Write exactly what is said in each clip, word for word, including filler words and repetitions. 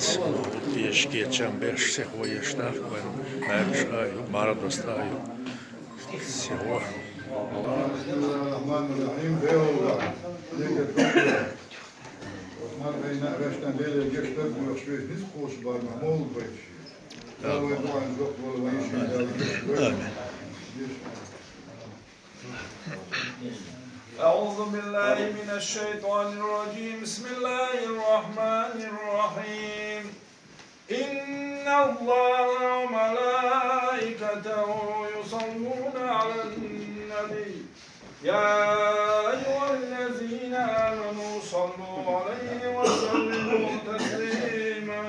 Ешке чам беш сихо ешта, вайн мягаш аю, мара доста аю. Сихо. بسم الله الرحمن الرحيم. Беулла. Леке токла. Осман бейна рашдан леле гештер буйш ве низ кош бар мамол байши. Давай дуан зок вал вайши. Амин. أعوذ بالله من الشيطان الرجيم. بسم الله الرحمن الرحيم. إن الله وملائكته يصلون على النبي. يا أيها الذين آمنوا صلوا عليه وسلموا تسليما.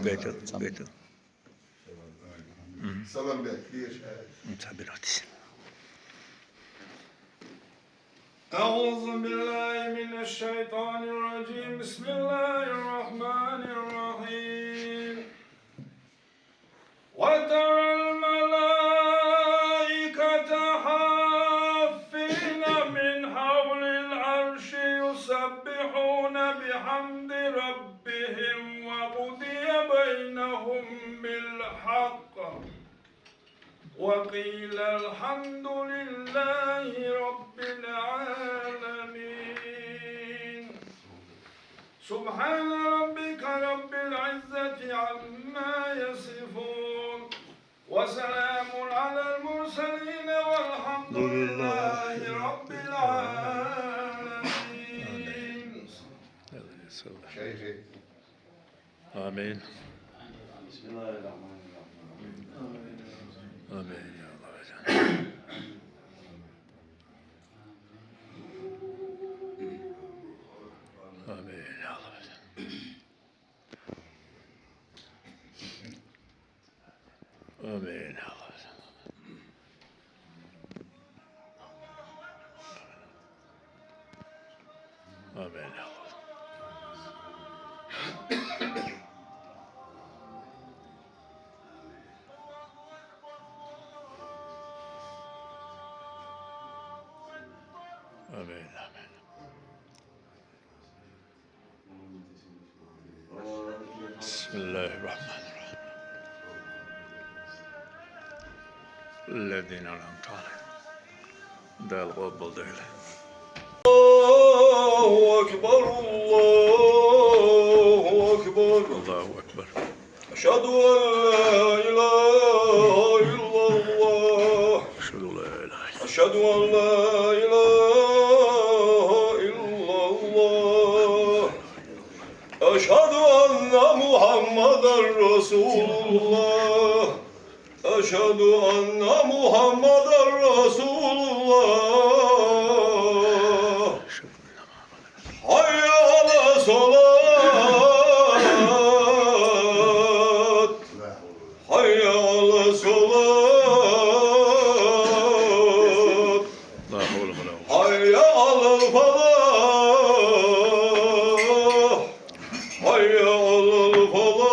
Götür, götür. Salam ber, bir. Tabii, hadi. أعوذ بالله من الشيطان الرجيم. بسم الله الرحمن الرحيم. وترى الملائكة حافين من حول العرش يسبحون بحمد ربهم وقضي بينهم بالحق وقيل الحمد لله رب العالمين. سبحان ربك رب العزة عما يصفون. وسلام على المرسلين والحمد لله رب العالمين. آمين. بسم الله الرحمن الرحيم. آمين يا الله. آمين يا الله. آمين يا الله. آمين يا الله. آمين، آمين. بسم الله الرحمن الرحيم. الذين أنعمت عليهم. Dal qabul değil. الله أكبر، الله أكبر. الله أكبر. أشهد أن لا إله إلا الله. أشهد أن لا إله إلا أشهد أن لا إله إلا الله. أشهد أن محمدا رسول الله. أشهد أن محمدا رسول الله. حي على الصلاة. حي على الصلاة. لا حول ولا قوة. حي على الفلاح. حي على الفلاح.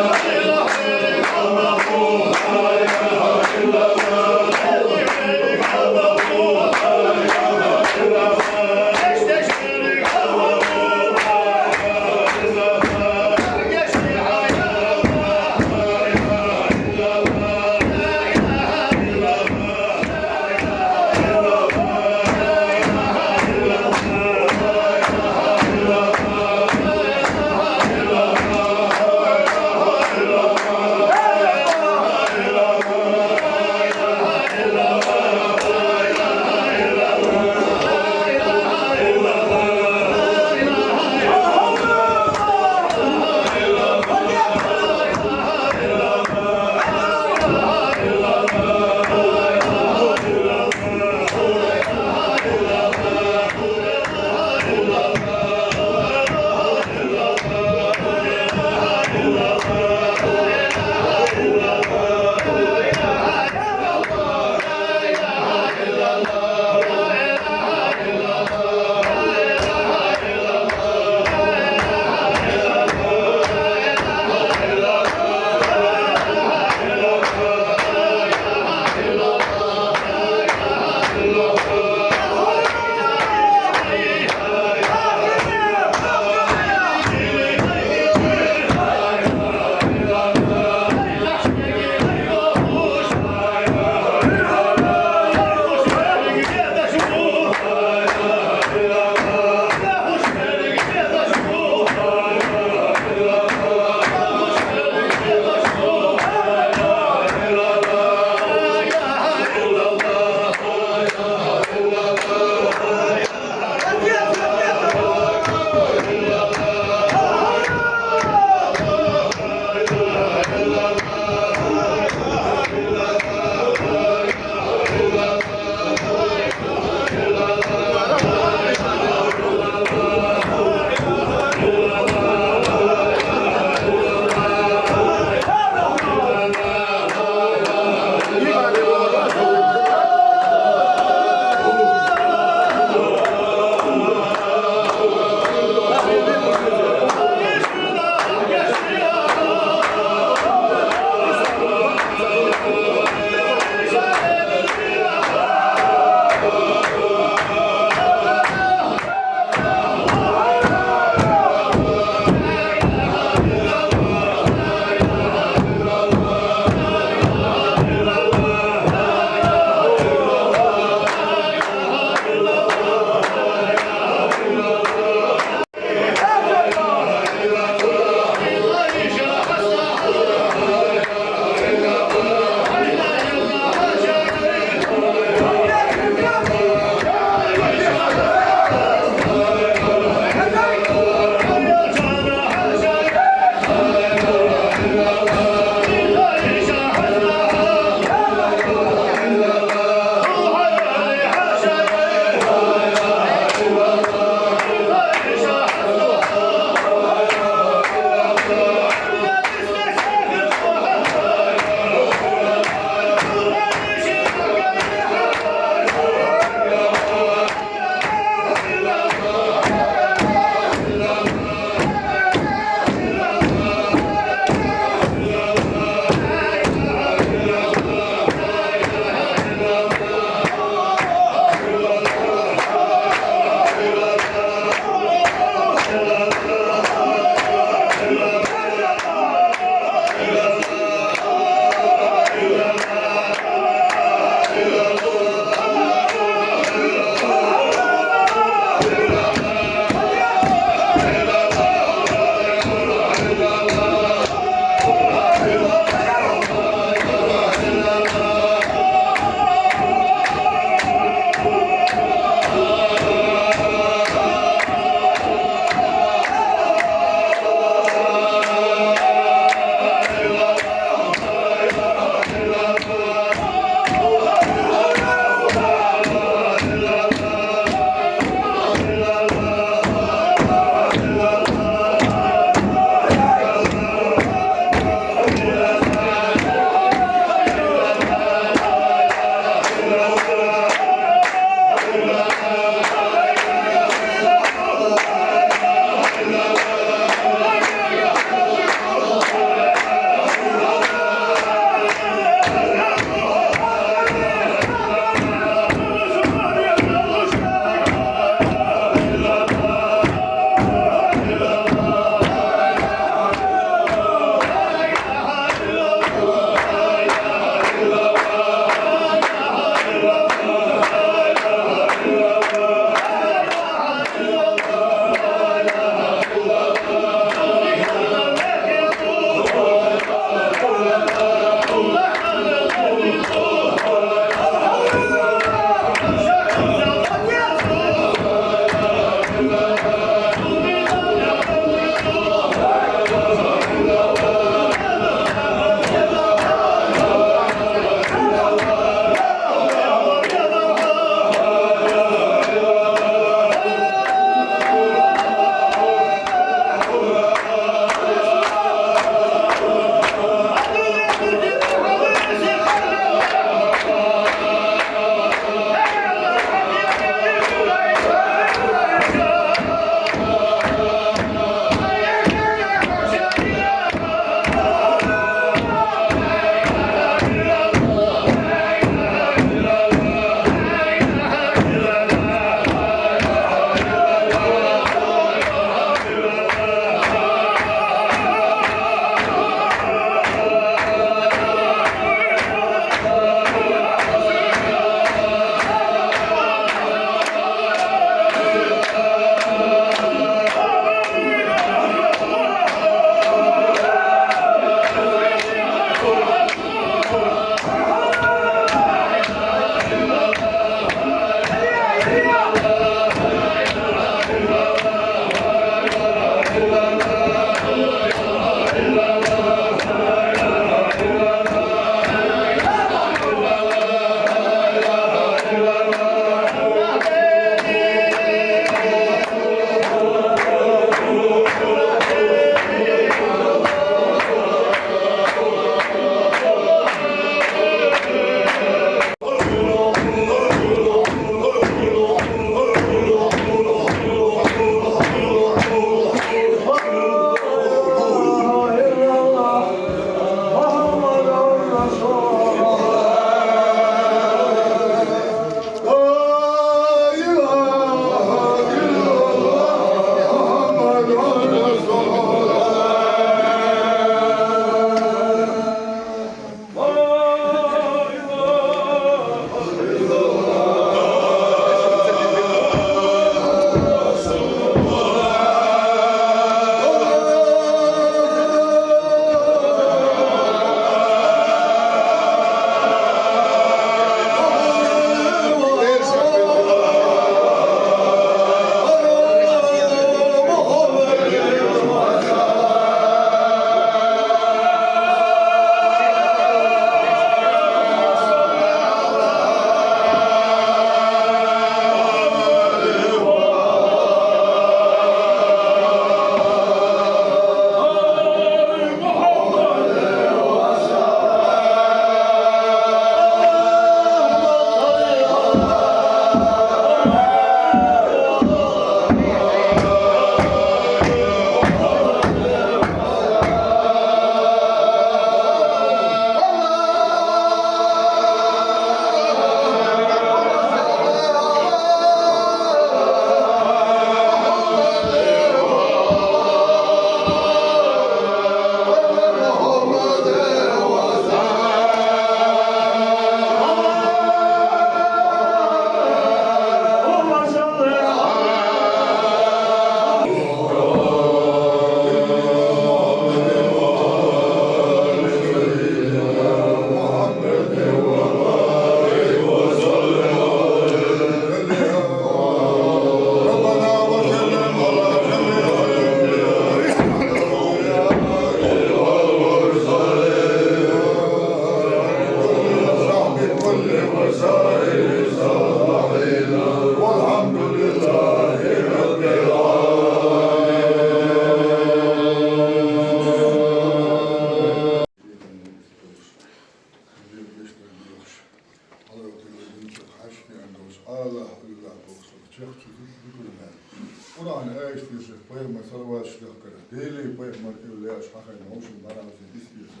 Деле пайхамар кивлеш хьахай наушин барамазин дисбийца.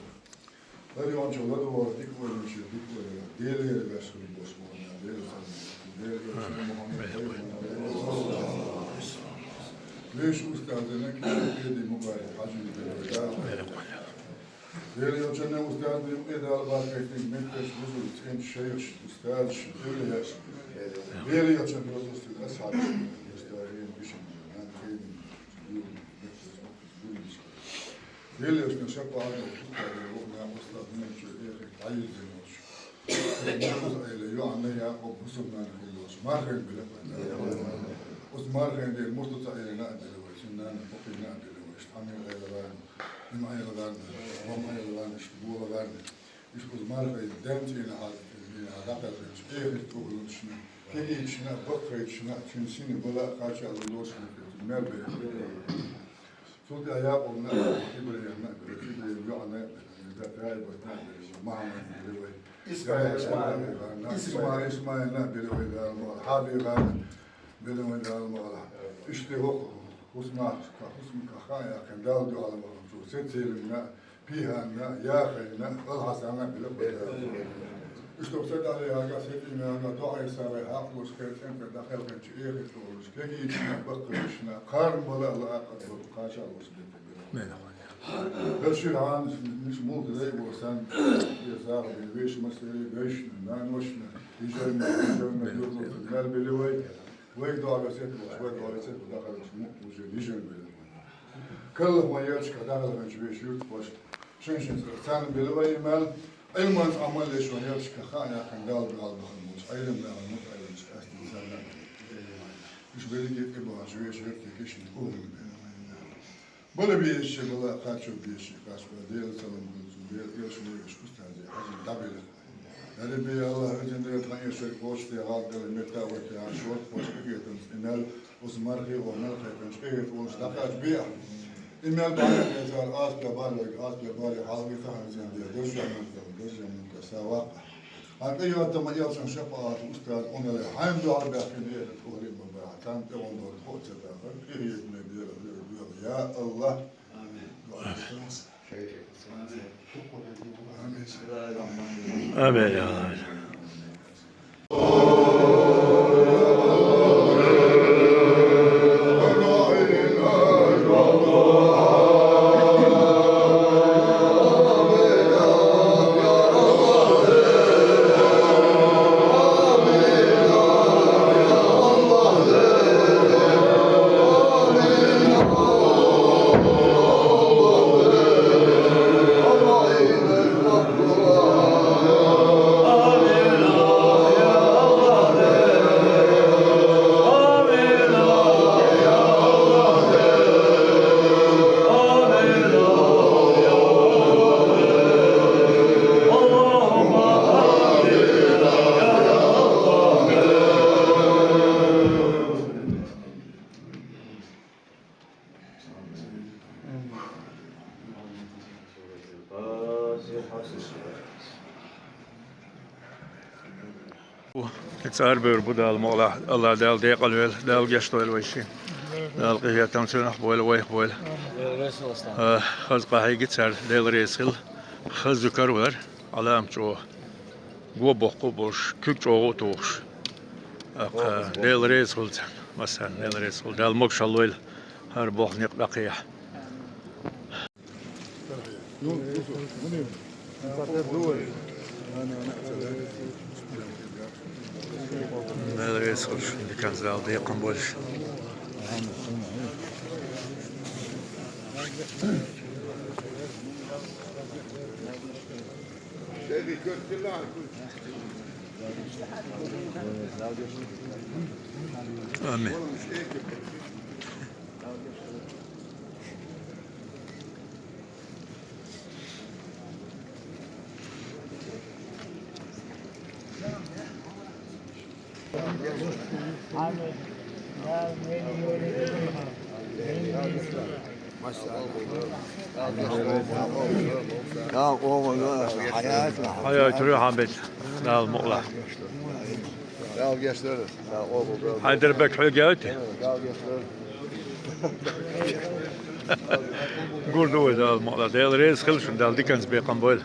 Ларионча ладувар диквалинча диквалина. Деле ребяшкин бос морна. Деле сами. Деле Мухаммад. Веш устазына киши педи мугари хажи. Деле Деле йолчанна устазни кьедал бакайтин метташ бузулцӀен шайхш, устазш, эвлияш. Деле йолчанна устаз асхьабш, устазин бишин, нан хейн, метташ бузулцӀен. Деле йолчанна шапаат устаз, вона устаз, нан чу эхи, тайир зенош. Муртаз айла, Йоанна Якъуб, бусурман хилош. Мархен биле. Ус мархен дел, муртаз айла на биле, синнан, покина биле, штамил айла. Им айлаган, вам айлаган, иш булаган, иш уз маргай, дем цӀена хьал, цӀена хьал, дакъа зенч, эхир тухлунчна, кегийчна, баккхайчна, чин сини бала, хача лудошна, мер бе. Султан Якъубна, Ибрагьимна, Ибрагьим, Йоанна, Закай, Батна, Махмад, Ибрагьим. Исмаил, Исмаил. Исмаил, Исмаилна, Ибрагьим, Хабиган, Белен вай Дала мала. Ишти хох, хусмах, ка хусмах, ка ха, я, кандал дуала мала. Чу сецелинна, пиханна, яхайна, алхасана, биле. Ишти хох сет али, ага, сет ими, ага, дуа, я, савай, хакълуш, херцен, ка дахел, ка чи, эхи, толуш, кеги, ична, баккышна, карн бала, ала, акъат, бала, кача, алуш, биле. Башир хан, миш мулк, зай, босан, я, сагъ, веш, масери, вешна, наношна, ижайна, ижайна, юрну, нал, биле, вай. Вай дугӀа сет бош, вай дугӀа сет дахалаш му уже вижен бел. Калла ма яч ка дахалаш веш юрт бош. Шин шин цан бел вай имал. Айлман амал леш ва яч ка ха я кандал дал бахмуш. Айлм на мут айлм чкасти санна. Иш белги ибо веш юрт кишни угун бел. Бала биэши, бала качо биэши, качо Дела салам гулцу, Дела иоши устази, хажи дабила. Дари би Аллах, хажи Дела тхан иоши кочти, гал Дела мета вати, ан шорт, кочти гетен, инал, ус мархи, о мел хайтан, шкегет, о шдакач биа. Имел бала, зар, ас бе бала, ас бе бала, халги тхан зен Дела, дожа мел, дожа мел, савака. Ан тӀе йоттама ялсан шапаат устаз онала хӀян дугӀа бахкине тухли баба. Тан тӀе он дор хоццата. Ирит ме бера, бера, бера. Я Аллах. Амин. Амин. Амин, я Аллах. Цар бер бу Дала мукъла, Аллах Дала декъал вел, Дала гешт вел вайши. Дала къиятам цунах бойла, вайх бойла. Э, хаз къахиги цар, Дала реза хил, хаз зукар вар, Аллам чӀо. Го боккъу бош, куьг чӀогӀу тухуш. Аха, Дала реза хил цар, масан, Дала реза хил. Дала могушалла вел, хӀара боху некъ дакхехьа. Мел весхуш, дикан зал декъан больше. Амин. Хьайа, тури хьамбет, Дала мукъла. Дала гешт вер. Хьайдарбек, хьоьга яйта? Дала гешт вер. Гур ду вай, Дала мукъ лахь. Дела реза хила шуна, Дала диканца бекхам бойла.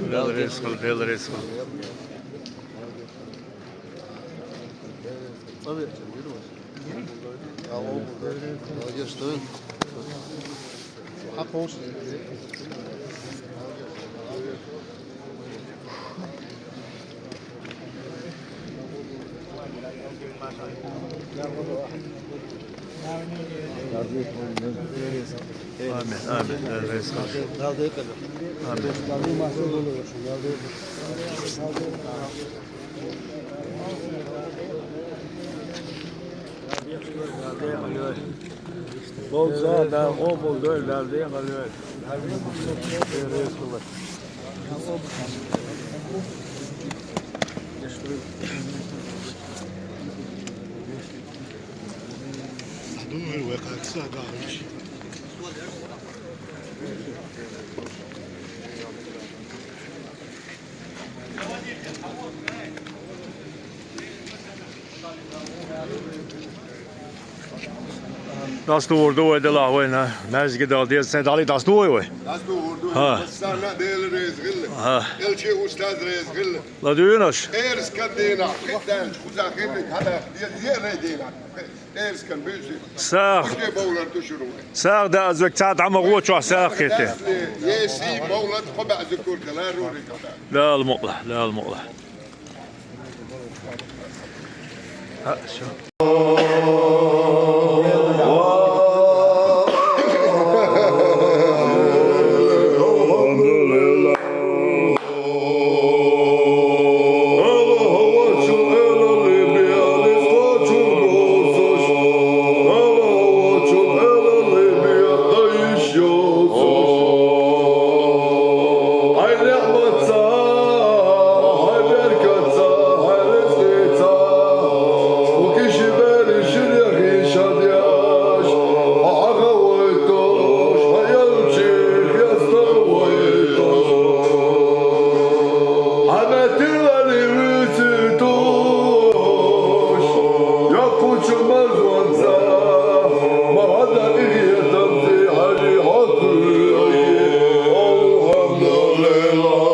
Дела реза хила, Дела реза хила. Амин, амин. Амин. Болса да, о болду, Дала дей къалыр. Дасту гӀур ду вай, Дала, вайна маьждиге дала деза, сен дӀале дасту вай вай? Дасту гӀур ду. ХӀа. Массарна Дела реза хила. ХӀа. Элчи устаз реза хила. ЛадугӀуна аша. Эрскан дийнахь, кхин даьлча, кхузахь хилла, хьада, е-, е-, дийнахь. Эрскан буьйси. СагӀа. Кхе бовлар ду шура вай. СагӀа да аз век цхьа дӀа ма гӀочохь сагӀа кхете. Ясли, еси бовлар тхо баьза куртала, рури када. Дала мукъ лахь, Дала мукъ лахь. Хьай нигӀмат ца, хьай беркат ца, хьай рицкъи ца, хӀокху ши берриг ширехь шадеш, хьо хьахавойтуш, хьо элчий хеста войтуш. Хьан меттиг вали вуьйцуьйтуш, йоккхачу марзонца, ма хьан дан къинхетамца хьажий хьо кхуьйги. Алхьамдулиллахь.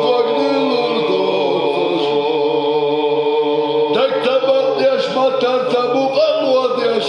Дагна лур доцуш, дагта бакъдеш, маттарца букъа лодеш.